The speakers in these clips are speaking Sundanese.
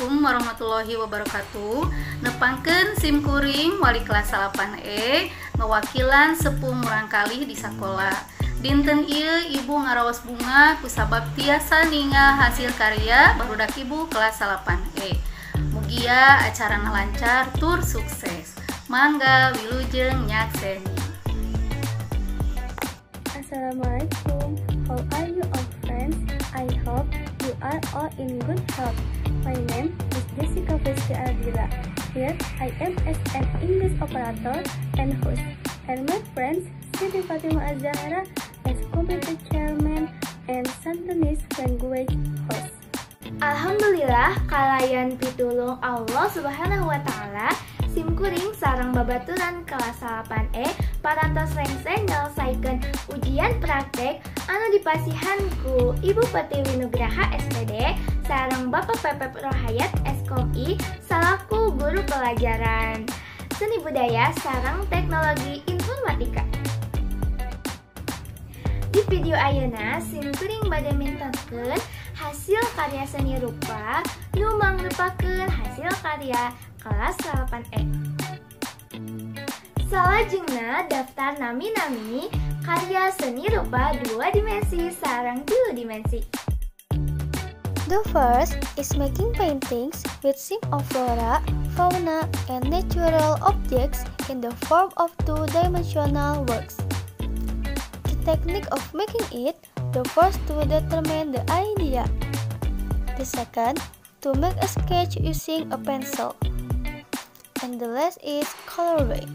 Assalamualaikum warahmatullahi wabarakatuh. Nepangkeun sim kuring wali kelas 8E ngawakilan sepuh murangkalih di sakola. Dinten ieu ibu ngaraos bungah kusabab tiasa ningal hasil karya barudak ibu kelas 8E. Mugia acarana lancar tur sukses. Mangga wilujeng nyakseni. Assalamualaikum. How are you all friends? I hope you are all in good health. My name is Jessica Friski Ardila. Here I am as an English operator and host, and my friends Siti Fatima Azahra as committee chairman and Sundanese language host. Alhamdulillah kalayan pitulung Allah Subhanahu wa Ta'ala, sim kuring sareng babaturan kelas 8E parantos rengse nyelesaikeun ujian praktek anu dipasihan ku Ibu Pertiwi Nugraha SPD sareng Bapak Pepep Rohayat SKOMI salaku guru pelajaran seni budaya sareng teknologi informatika. Di video ayeuna sim kuring bade mintenkeun hasil karya seni rupa nu mangrupakeun hasil karya kelas 8E. Salajengna daftar nami-nami karya seni rupa 2 dimensi sareng 3 dimensi. The first is making paintings with theme of flora, fauna, and natural objects in the form of two-dimensional works. The technique of making it, the first to determine the idea. The second, to make a sketch using a pencil. And the last is colorway.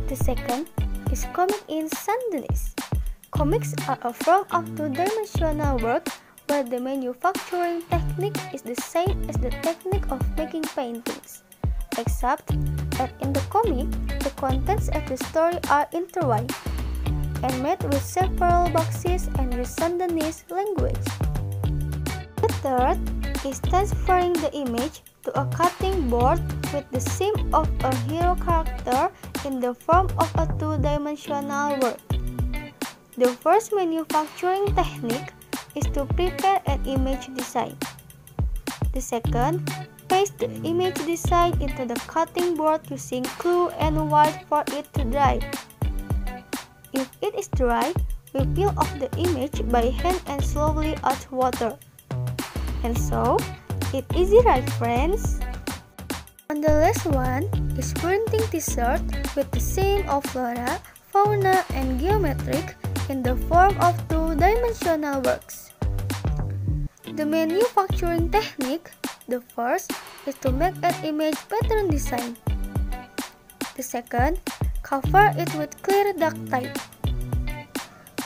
The second is comic in Sundanese. Comics are a form of two-dimensional work where the manufacturing technique is the same as the technique of making paintings, except that in the comic, the contents of the story are intertwined and made with several boxes and with Sundanese language. The third is transferring the image to a cutting board with the theme of a hero character in the form of a two-dimensional work. The first manufacturing technique is to prepare an image design. The second, paste the image design into the cutting board using glue and wait for it to dry. If it is dry, we peel off the image by hand and slowly add water. And so, it's easy, right friends? On the last one is printing t-shirt with the theme of flora, fauna, and geometric in the form of two-dimensional works. The manufacturing technique, the first, is to make an image pattern design. The second, cover it with clear duct tape.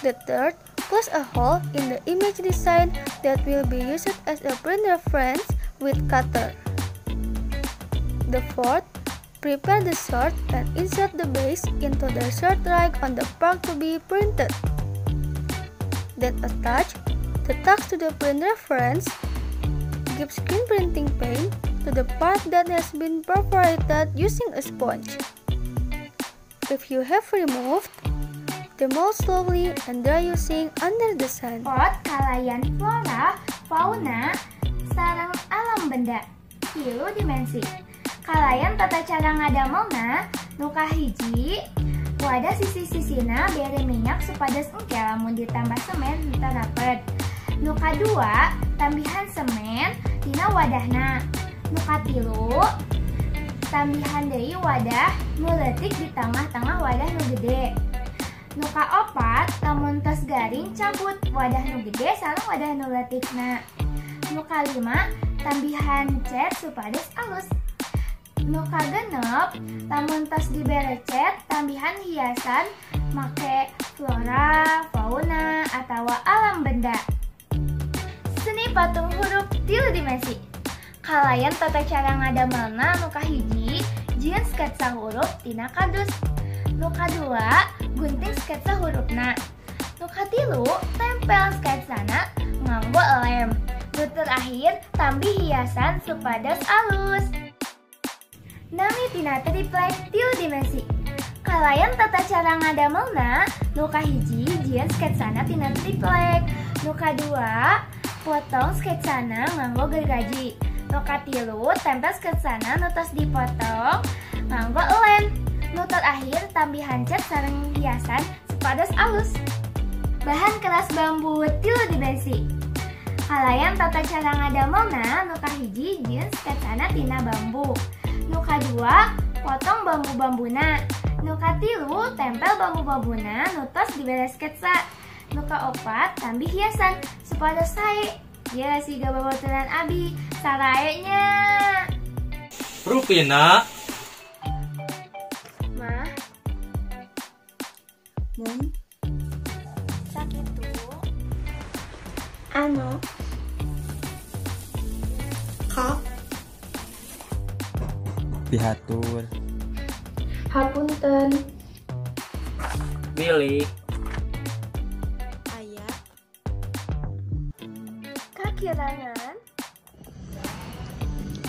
The third, place a hole in the image design that will be used as a print reference with cutter. The fourth, prepare the shirt and insert the base into the shirt rack on the part to be printed. Then attach the tag to the print reference. Give screen printing paint to the part that has been perforated using a sponge. If you have removed the mold slowly and dry using under the sun. Pot kalayan flora, fauna, sareng alam benda 3 dimensi. Kalayan tata cara ngadamelna nu kahiji, wadah sisi-sisina bere minyak supados engke lamun ditambah semen henteu rapet. Nu kadua, tambihan semen dina wadahna. Nu katilu, tambihan deui wadah nu leutik di tengah-tengah wadah nu gede. Nu kaopat, lamun tos garing cabut wadah nu gede sareng wadah nu leutikna. Nu kalima, tambihan cat supados alus. Nu kagenep, lamun tos dibere cat tambihan hiasan make flora, fauna, atawa alam benda. Seni patung huruf 3 dimensi. Kalayan tata cara ngadamelna nu kahiji, jieun sketsa huruf tina kardus. Nu kadua, gunting sketsa hurufna. Nu katilu, tempel sketsana nganggo lem. Nu terakhir, tambih hiasan supados alus. Nami tina triplek 3 dimensi. Kalayan tata cara ngadamelna nu kahiji, jieun sketsana tina triplek. Nu kadua, potong sketsana nganggo gergaji. Nu katilu tempel sketsana nu tos dipotong nganggo lem. Nu terakhir tambihan cat sareng hiasan supados alus. Bahan keras bambu tilu dimensi. Kalayan tata cara ngadamelna nu kahiji jieun sketsana tina bambu. Nu kadua potong bambu-bambuna. Nu katilu tempel bambu-bambuna nu tos dibere sketsa. Nu kaopat tambih hiasan supados sae. Ya siga babaturan abi sarae nya. Rupina. Mah. Mun. Sakitu. Anu. Ka. Pihatur. Hapunten. Bilih. Aya. Kakirangan.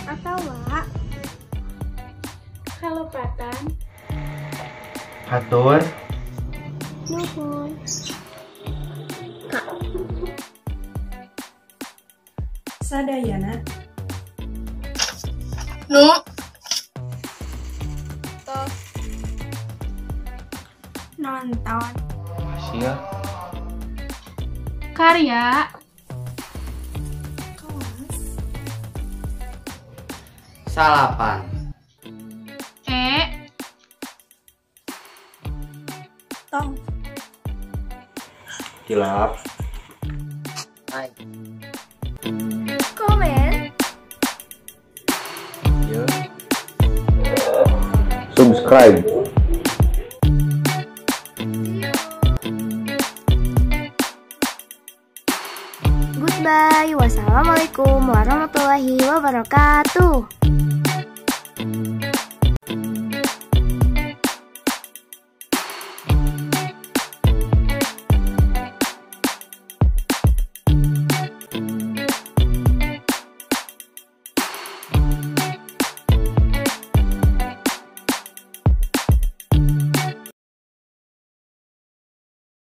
Atawa. Kalepatan. Hatur. Nuhun. Ka. Sadayana. Nu. Tos. Nonton. Hasil. Karya. Kelas. Salapan. E. Tong. Kilap. Hai. Komen. Ya. Subscribe. Goodbye. Wassalamualaikum warahmatullahi wabarakatuh.